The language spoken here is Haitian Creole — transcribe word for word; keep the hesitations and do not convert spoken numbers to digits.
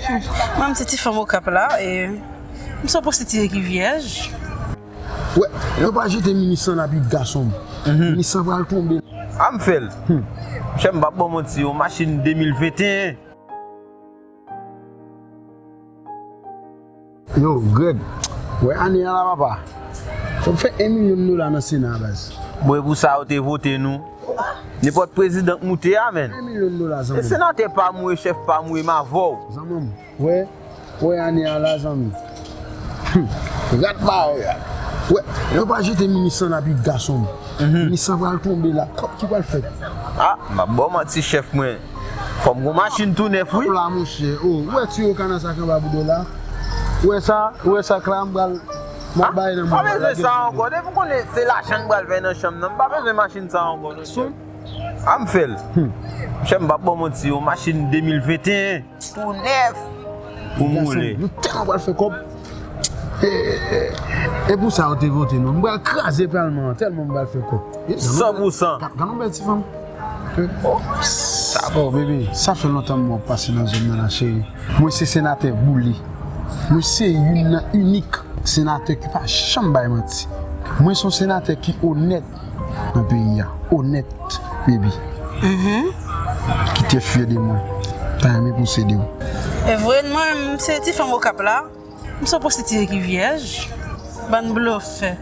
Mwen, m se ti fanm Okap la, e m se pwostitiye ki vyèj. Wè, yo pa jete minis lan nan pit gason m. Minis lan pral tonbe. A m fè l. Monchè, m p ap ba w manti, yon machin de mil venteyen. Yo, Greg, wè ane a la, papa. Fò m fè en milyon dola nan Sena a, baz. Bon, e pou sa yo te vote nou. Nenpòt prezidan k moute a, menn. En milyon dola, zanmi m. E senatè pa mouri, chèf pa mouri, m avè w. Zanmi m, wè, wè ane a la, zanmi. Rat barè a. Wè, yo pa jete minis lan nan pit gason m. Minis lan pral tonbe la. Kòb ki pral fèt? A, m ap ba w manti, chèf mwen. Fò m gon machin tou nèf, wi. Hop la, monchè. O, ou wè ti yo ka nan sa k anba bouda w la? Ou wè sa? Ou wè sa k la? M pral, m ap bay nan men w. M pa bezwen sa ankò. Depi m konnen se lajan m pral fè nan chanm nan, m pa bezwen machin sa ankò, non. A m fè l. Monchè, m p ap ba w manti, yon machin de mil venteyen, tou nèf, pou m woule. Gason, nou tèlman pral fè kòb. E, e, e pou sa yo te vote nou. M pral kraze palman an, tèlman m pral fè kòb. San pou san. Gad, gad yon bèl ti fanm. Sa bon, bebe. Sa fè lontan m wè w pase nan zòn nan la, cheri. Mwen se senatè Bouli. Mwen se youn nan inik senatè ki pa janm bay manti. Mwen se yon senatè ki onèt nan peyi a. Onèt, baby. Ki te fyè de mwen. Ta renmen posede w. E vre, mwen, m se ti fanm Okap la. M se pwostitiye ki vyèj. Bann blofè.